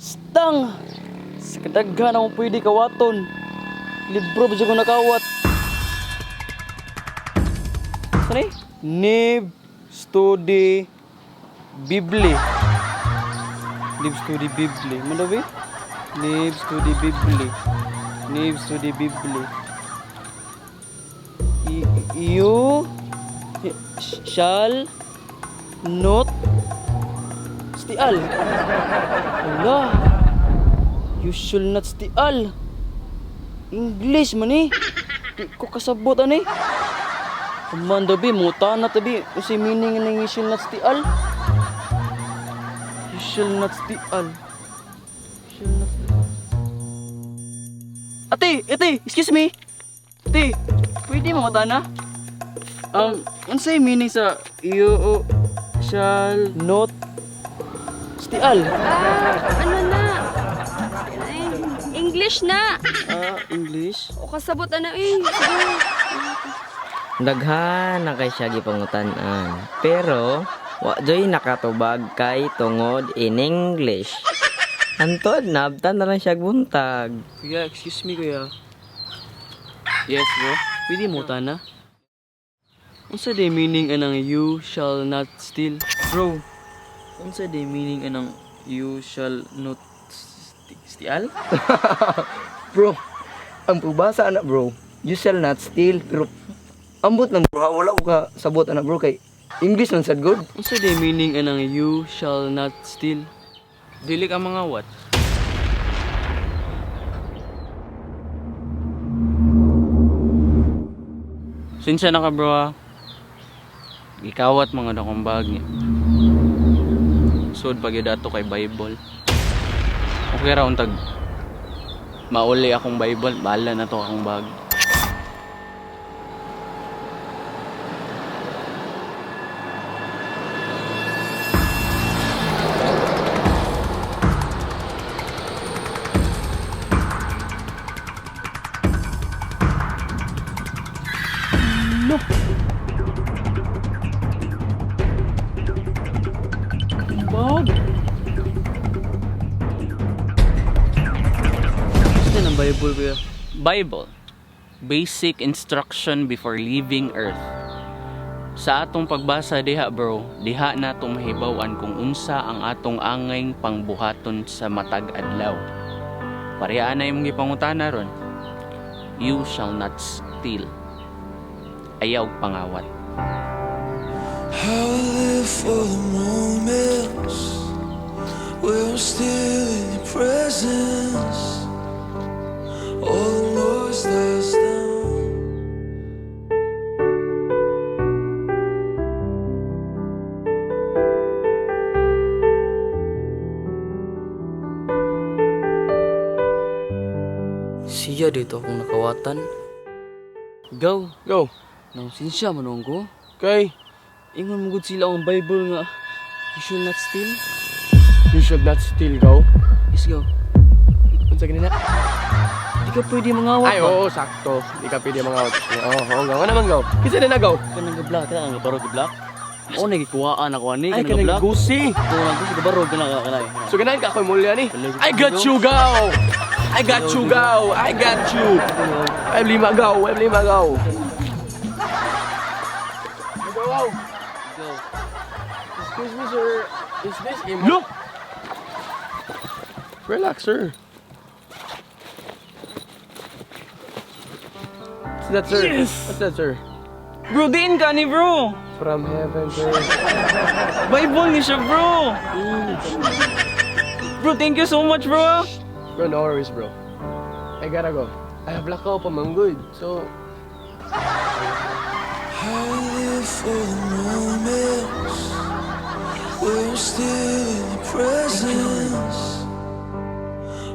Stang! Sa kadaghan akong pwede kawaton. Libro ba siya ko nakawat? Saan eh? Nib Studi Bibli. Nib Studi Bibli. Ano ba? Nib Studi Bibli. Nib Studi Bibli. You shall not steal. Ala. You shall not steal. English man eh. Di ko kasabot ani. Kuman daw bi, muta na tabi. Kasi meaning ng you shall not steal. You shall not steal. You shall not steal. Ate, ate, excuse me. Ate, pwede mo na? Unsay meaning sa you shall not steal? Ah, ano na? Ay, English na. Ah, English? O kasabot ana eh. Sige. Daghan na kay siya gipangutan-an. Pero wa joy nakatubag kay tungod in English. Antod nabtan na lang siya buntag. Kuya, excuse me, kuya. Yes, bro. Pwede mo na? Unsa day meaning anang you shall not steal? Bro, unsa day meaning anang you shall not steal? Bro, ang pubasa ana bro, you shall not steal. Pero ambot lang bro, wala ko ka sabot ana bro kay English man sad good. Unsa day meaning anang you shall not steal? Dili ka mga what? Sinsya na ka, bro, ah. Gikawat mga akong bag niya. Sud pag ato kay Bible. Okay ra untag mauli akong Bible, bahala na to akong bag. No. Bag. Ano ng Bible, kuya? Bible. Basic instruction before leaving earth. Sa atong pagbasa diha, bro, diha nato mahibaw-an kung unsa ang atong angay pangbuhaton sa matag adlaw. Pareha na imong gipangutana ron. You shall not steal. Ayaw og pangawat. I will live for the moments where I'm still in your presence. All the noise dies down. Siya dito akong nakawatan. Go. Go. Nang sinsya man ko. Kay, Ingon mo gud sila ang Bible nga you should not steal. You should not steal, go. Yes, go. Unsa gani na? Di ka pwede mangawat Ay, ba? oo, sakto. Di ka pwede mga out. Oo, oo, go. Ano naman go? Kinsa na na go? Kanang gabla, kanang gabaro gabla. Oo, nagikuhaan ako ani, Ay, kanang kanang gabla. gusi. Ito lang ko sa gabaro kana kana. So ganahan ka ako mulya ni. I got you, go. I got you, go. I got you. I'm lima go. I'm lima go. Go. Go. Excuse me, sir. Is this a Look! Relax, sir. What's that, sir? Yes! What's that, sir? Bro, diin ka ni bro. From heaven, sir. Bible ni siya, bro. Bro, thank you so much, bro. Bro, no worries, bro. I gotta go. I have lakaw pa man good. So, I will live for the moments where I'm still in your presence.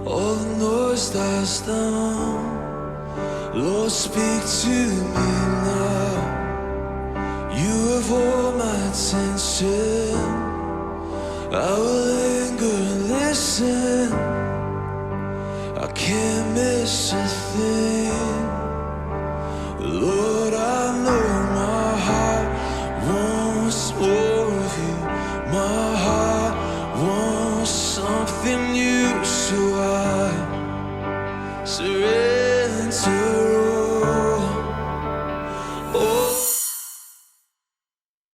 All the noise dies down. Lord, speak to me now. You have all my attention. I will linger and listen. I can't miss a thing. Lord, I know my heart wants more of you. My heart wants something new. So